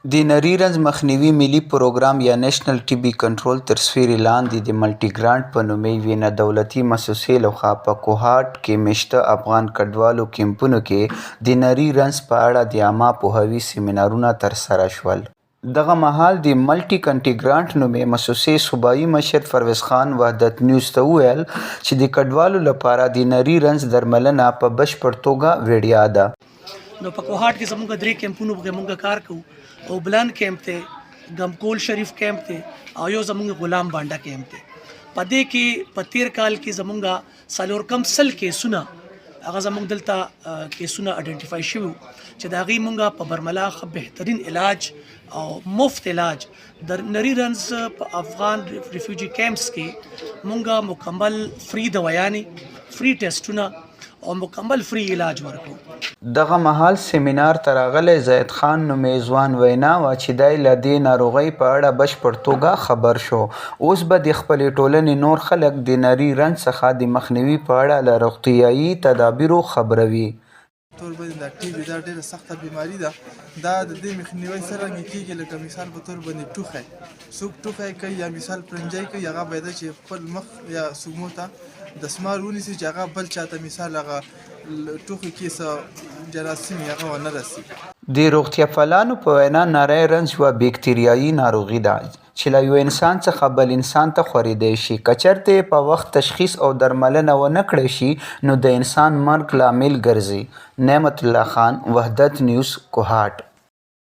د نري رنځ مخنیوي ملي پروګرام یا نېشنل ټي بي کنټرول تر سیوري لاندې د ملټي ګرانټ په نوم یوې نادولتي موسسې لخوا په کوهاټ کې مېشته افغان کډوالو کیمپونو کې د نري رنځ په اړه د عامه پوهاوي سیمینارونه ترسره شول. دغه مهال د ملټي کنټي ګرانټ نومې موسسې صوبايي مشر پرویز خان وحدت نیوز ته وویل چې د کډوالو لپاره د نري رنځ درملنه په بشپړ توګه وړیا ده. نو په کوهاټ کې زمونږ درې کیمپونو کې مونږ کار کوو او بلان کیمپ ته، ګمکول شریف کیمپ ته او یو زمونږ غلام بانډا کیمپ ته. په دې کې په تیر کال کې زمونږ څلور کم 100 کیسونه هغه زمونږ دلته کیسونه ایډنټیفای شوي چې د هغې مونږ په برملا ښه بهترین علاج او مفت علاج د نری رنځ په افغان ریفیوجي کیمپس کې مونږه مکمل فری دوایانې، فری ټیسټونه او مکمل فری علاج ورکو. دغه مهال سیمینار ته راغلی زید خان نومې ځوان وینا وه چې دی له دې ناروغۍ په اړه بشپړ توګه خبر شو، اوس به د خپلې ټولنې نور خلک د نري رنځ څخه د مخنیوي په اړه له روغتیايي تدابیرو خبروي. تور باندې دا ټي بي دا ډېره سخته بیماری ده. دا د دې مخنیوي څرنګه کېږي؟ لکه مثال په تور باندې ټوخی، څوک ټوخی کوي یا مثال پرنجی کوي، هغه باید چې خپل مخ یا سږمو ته دستمال ونیسي چې هغه بل چاته مثال هغه ټوخي کې څه جراثیم هغه ونه رسي. د روغتیاپالانو په وینا نری رنځ یوه بیکتریايي ناروغي ده چې له یوه انسان څخه بل انسان ته خورېدای شي، که چېرته یې په وخت تشخیص او درملنه ونه کړای شي نو د انسان مرګ لامل ګرځي. نعمت الله خان، وحدت نیوز، کوهاټ.